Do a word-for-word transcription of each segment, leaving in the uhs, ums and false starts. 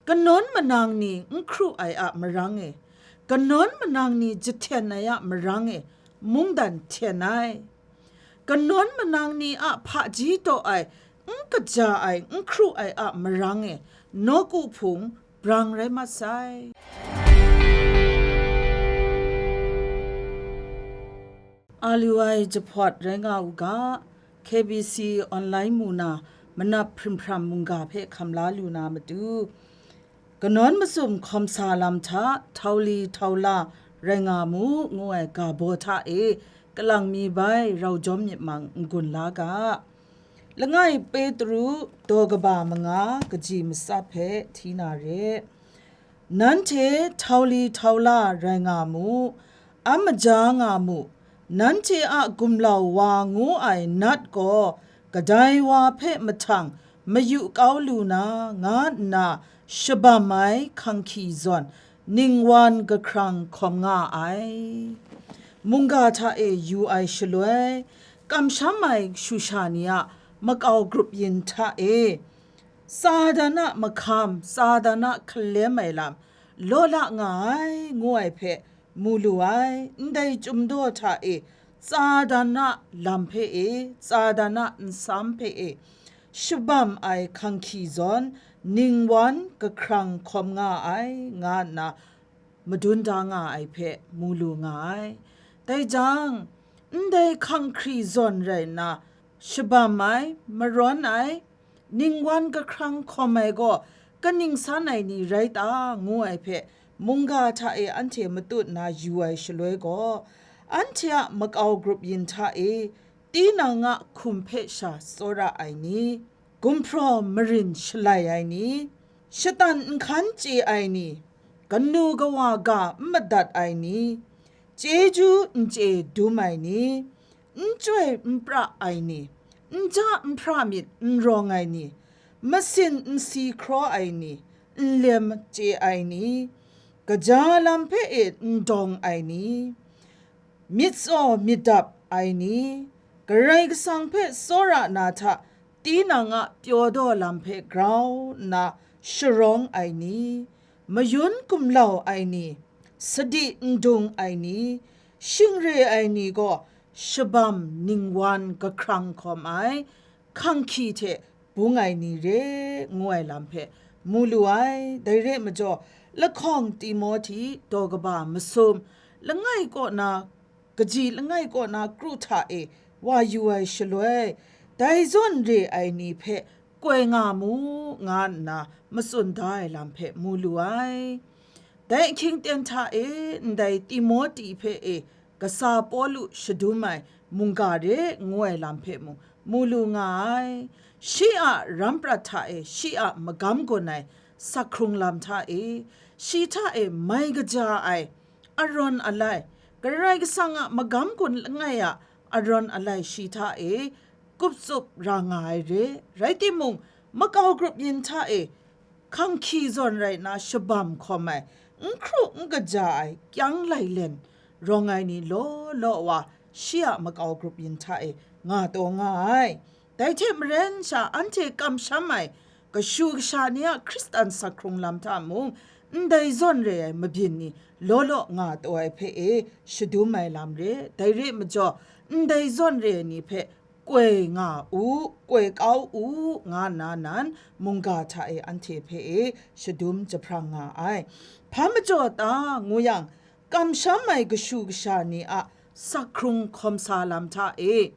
Kanawn manang ni n hkru ai a marang e, kanawn manang ni jahten ai a marang e, mungdan hten ai. Kanawn manang ni a hpaji taw ai, n kaja ai, n hkru ai a marang e, nawku hpung brang rai mat sai. A lu ai jahpawt rai nga u ga, K B C online mu na manap hprim hpram mungga hpe hkam la lu na matu, kanawn masum hkawm sa lam hta htau li htau la rai nga mu, ngu ai ga baw hta e kalang mi bai rau jawm myit mang n-gun la ga. Langai Petru daw kaba manga kaji matsat hpe hti na re. Nanhte htau li htau la rai nga mu, a maja nga mu, nanhte a gumlau wa ngu ai nat gaw kadai wa hpe mahtang mayu kau lu na, nga nna shabam ai hkanghki zawn ningwan kahkrang hkawm nga ai. Mungga hta e yu ai shaloi, kamsham ai shusha ni a makau grup yin hta e, Satan a mahkam, Satan a hkalem ai lam, law la nga ai, ngu ai hpe mu lu ai. Ndai chyum daw hta e, Satan a lam hpe e, Satan a nsam hpe e, shabam ai hkanghki zawn, ningwan kahkrang hkawm nga ai, nga nna madun da nga ai hpe mu lu nga ai. Dai jang, ndai hkanghkri zawn rai nna, shabam ai, marawn ai, ningwan kahkrang hkawm ai gaw kaning san ai ni rai ta, ngu ai hpe mungga hta e anhte matut na yu ai shaloi gaw, anhte a makau grup yin hta e tinang a hkum hpe sha tsawra ai ni, gumhpraw marin shalai ai ni, shatan nhkan chye ai ni, kanu kawa ga n madat ai ni, chyeju n chye dum ai ni, n chyoi n pra ai ni, n ja n hpra myit n rawng ai ni, masin n si hkraw ai ni, n lem chye ai ni, kaja lam hpe e n dawng ai ni, myit tsaw myit dap ai ni, Karai Kasang hpe tsawra na hta tinang a pyaw daw lam hpe grau nna sharawng ai ni, mayun gumlau ai ni, sadi n dung ai ni, shing re ai ni gaw shabam ningwan kahkrang hkawm ai, hkanghki hte bung ai ni re, ngu ai lam hpe mu lu ai. Dai re ai majaw, lahkawng Timohti daw kaba masum, langai kaw na, kaji langai kaw na kru hta e wa yu ai shaloi, dai zawn re ai ni hpe koi nga mu, nga nna matsun da ai lam hpe mu lu ai. Dai ahkying ten hta e ndai Timohti hpe e kasa Pawlu shadum ai mungga re ngu ai lam hpe mung mu lu nga ai. Shi a ram prat hta e shi a magam gun ai sakhkrung lam hta e, shi hta e mai kaja ai arawn alai, Karai Kasang a magam gun langai a arawn alai shi hta e kup tsup ra nga ai re. Rai timung, makau grup yin hta e hkanghki zawn rai nna shabam hkawm ai, n hkru n kaja ai, kyang lailen rawng ai ni law law wa, shi a makau grup yin hta e nga taw nga ai. Dai hte maren sha, anhte kamsham ai kashu kasha ni a Hkristan sakhkrung lam hta mung, ndai zawn re ai mabyin ni law law nga taw ai hpe e shadum ai lam re. Dai re ai majaw, ndai zawn re ai ni hpe koi nga u, koi kau u, nga nna nan mungga hta e anhte hpe e shadum jahprang nga ai. Hpa majaw ta ngu yang, kamsham ai kashu kasha ni a sakhkrung hkawm sa lam hta e,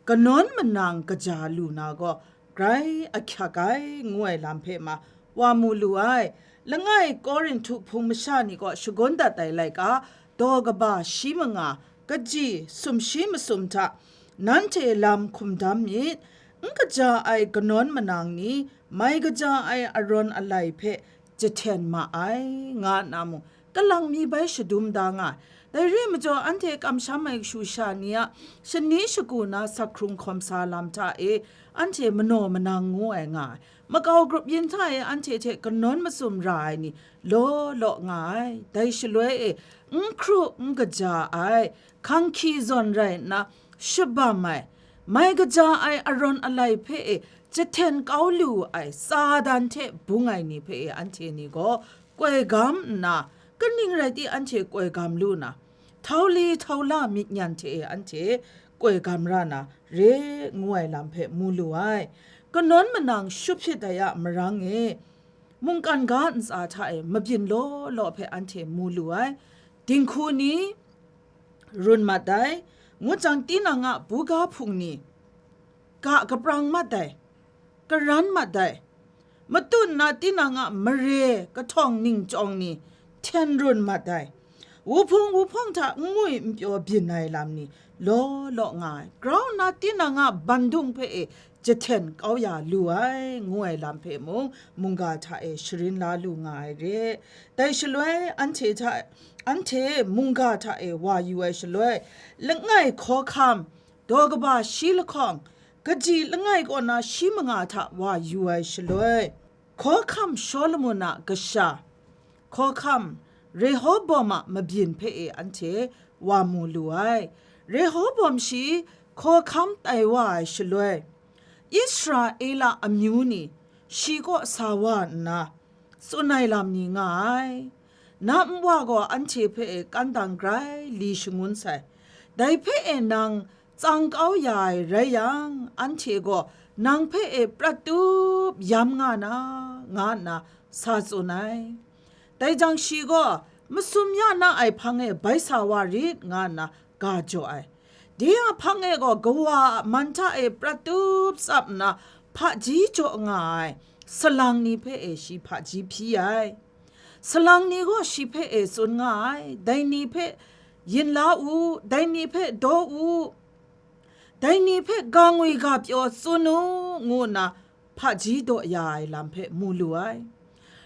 kanawn manang kaja lu na gaw grai ahkyak ai, ngu ai lam hpe ma wa mu lu ai. Langai Korinhtu hpung masha ni kaw shagun dat ai laika, daw kaba shi manga, kaji sumshi masum hta, nanhte lam hkum dam myit, n kaja ai kanawn manang ni, mai kaja ai arawn alai hpe jahten ma ai, nga nna mung, kalang mi bai shadum da nga ai. Dai re ai majaw, anhte kamsham ai kashu sha ni a shani shagu na sakhkrung hkawm sa lam hta e, anhte manaw manang ngu ai nga ai. Makau grup yin hta e anhte hte kanawn masum ra ai ni law law nga ai. Dai shaloi e, n hkru n kaja ai, hkanghki zawn rai nna shabam ai, mai kaja ai arawn alai hpe e jahten kau lu ai Satan hte bung ai ni hpe e anhte ni gaw koi gam nna, kaning rai ti anhte koi gam lu na, htau li htau la myit nyan hte e anhte koi gam ra na re, ngu ai lam hpe mu lu ai. Kanawn manang shut hpyit ai a marang e, mungkan ga ntsa hta e mabyin law law hpe anhte mu lu ai. Dinghku ni run mat ai, ngut jang tinang a buga hpung ni ga kaprang mat ai, karan mat ai, matut nna tinang a mare kahtawng ningchyawng ni hten run mat ai, wuhpung wuhpawng hta n ngwi n pyaw byin ai lam ni law law nga ai, grau nna tinang a bandung hpe e jahten kau ya lu ai, ngu ai lam hpe mung mungga hta e sharin la lu nga ai re. Dai shaloi anhte hta, anhte mungga hta e wa yu ai shaloi, langai hkawhkam, daw kaba shi lahkawng, kaji langai kaw na shi manga hta wa yu ai shaloi, hkawhkam Shawlumon a kasha, hkawhkam Rehobawm a mabyin hpe e anhte wa mu lu ai. Rehobawm shi hkawhkam tai wa ai shaloi, Israela amyu ni shi kaw sa wa nna, tsun ai lam ni nga ai. Na nwa gaw anhte hpe e kan dang grai li shangun sai. Dai hpe e nang tsang kau ya ai rai yang, anhte gaw nang hpe e prat tup yam nga na, nga nna sa tsun ai. Dai jang shi gaw, masum ya na ai hpang e bai sa wa rit, nga nna ga jaw ai. De a hpang e gaw kawa a man hta e prat tup tsap nna hpaji jaw nga ai salang ni hpe e shi hpaji hpyi ai. Salang ni gaw shi hpe e tsun nga ai, dai ni hpe yin la u, dai ni hpe daw u, dai ni hpe ga ngwi ga pyaw tsun u, ngu nna hpaji daw ya ai lam hpe mu lu ai.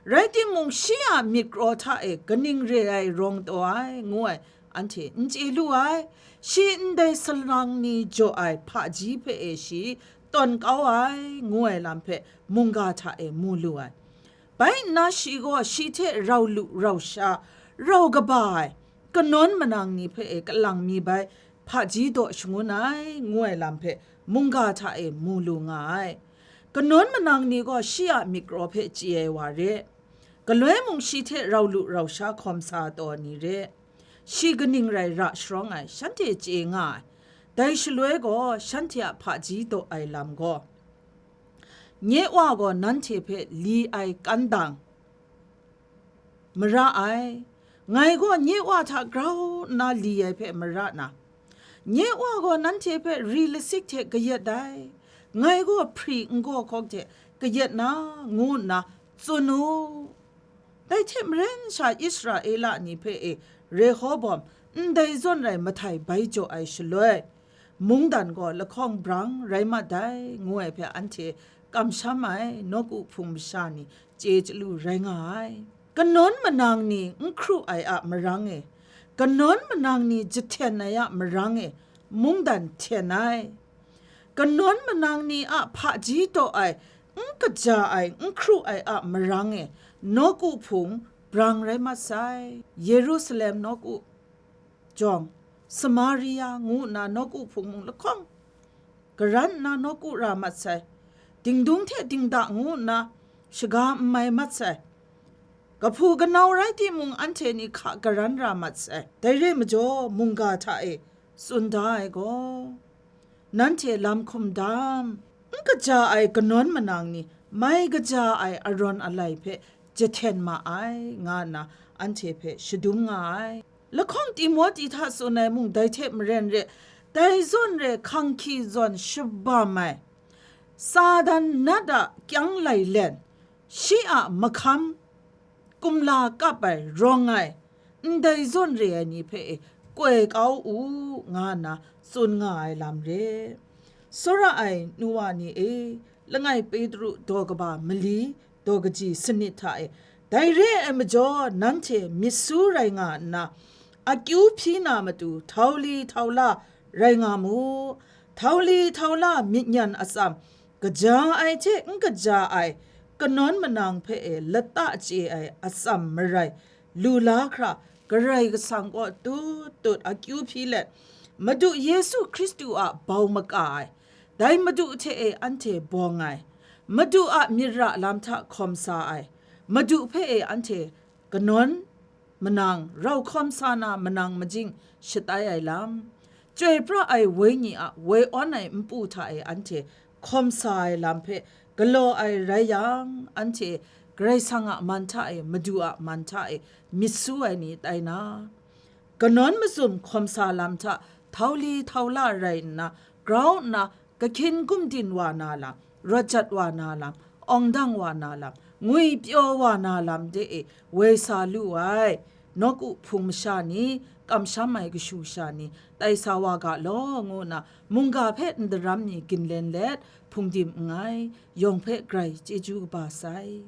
Rai timung, shi a myit kraw hta e kaning re ai rawng taw ai, ngu ai, anhte n chye lu ai. Shi ndai salang ni jaw ai hpaji hpe e shi tawn kau ai, ngu ai lam hpe mungga hta e mu lu ai. Bai nna shi gaw shi hte rau lu rau sha, rau kaba ai, kanawn manang ni hpe e kalang mi bai hpaji daw shangun ai, ngu ai lam hpe mungga hta e mu lu nga ai. Kanawn manang ni gaw shi a myit kraw hpe chye ai wa re, galoi mung shi hte rau lu rau sha hkawm sa taw ni re, shi kaning rai ra sharawng ai, shanhte chye nga ai. Dai shaloi gaw shanhte a hpaji daw ai lam gaw, nye Wa gaw nanhte hpe li ai kan dang mara ai, ngai gaw nye Wa hta grau nna li ai hpe mara na, nye Wa gaw nanhte hpe ri lasik hte kayat ai, ngai gaw hpri n gaw hkawk hte kayat na, ngu nna tsun u. Dai hte maren sha Israela ni hpe e Rehobawm ndai zawn rai mahtai bai jaw ai shaloi, mungdan gaw lahkawng brang rai mat dai, ngu ai hpe anhte kamsham ai nawku hpung masha ni chye chyalu rai nga ai. Kanawn manang ni n hkru ai a marang e, kanawn manang ni jahten ai a marang e, mungdan hten ai. Kanawn manang ni a hpaji daw ai, n kaja ai, n hkru ai a marang e, nawku hpung brang rai mat sai. Yerusalem nawku jawng, Samaria ngu nna nawku hpung mung lahkawng, garan nna nawku ra mat sai. Dingdung hte dingda ngu nna shaga n mai mat sai. Kahpu kanau rai timung, anhte ni hka garan ra mat sai. Dai re ai majaw, mungga hta e tsun da ai gaw, nanhte lam hkum dam, n kaja ai kanawn manang ni mai kaja ai arawn alai hpe jahten ma ai, nga nna anhte hpe shadum nga ai. Lahkawng Timohti hta tsun ai mung dai hte maren re, dai zawn re hkang hki zawn shabam ai, Satan nat a kyang lailen, shi a mahkam kumla kap ai, rawng ai, ndai zawn re ai ni hpe e koi kau u, nga nna tsun nga ai lam re. Tsawra ai nu wa ni e, langai Petru daw kaba mali, daw kaji sanit hta e, dai re ai majaw, nanhte myit su rai nga nna, akyu hpyi na matu htau li htau la rai nga mu. Htau li htau la myit nyan atsam, kaja ai hte n kaja ai, kanawn manang hpe e lata chye ai atsam marai, lu la hkra Karai Kasang kaw tut tut akyu hpyi let, Madu Yesu Hkristu a bau maka ai, dai Madu hte e anhte bawng ai, Madu a myit ra lam hta hkawm sa ai, Madu hpe e anhte kanawn manang, rau hkawm sa na manang majing shatai ai lam, Chyoi pra ai Wenyi a woi awn ai npu hta e anhte hkawm sa ai lam hpe galaw ai rai yang, anhte Karai Kasang a man hta e, Madu a man hta e myit su ai ni tai na, kanawn mazum hkawm sa lam hta htau li htau la rai nna, grau nna kahkyin gumdin wa na lam, rawt jat wa na lam, awng dang wa na lam, ngwi pyaw wa na lam de e woi sa lu ai, nawku hpung masha ni, kamsham ai kashu sha ni, tai sa wa ga law, ngu nna mungga hpe n daram mi ginlen let, hpungdim nngai, yawng hpe grai chyeju kaba sai.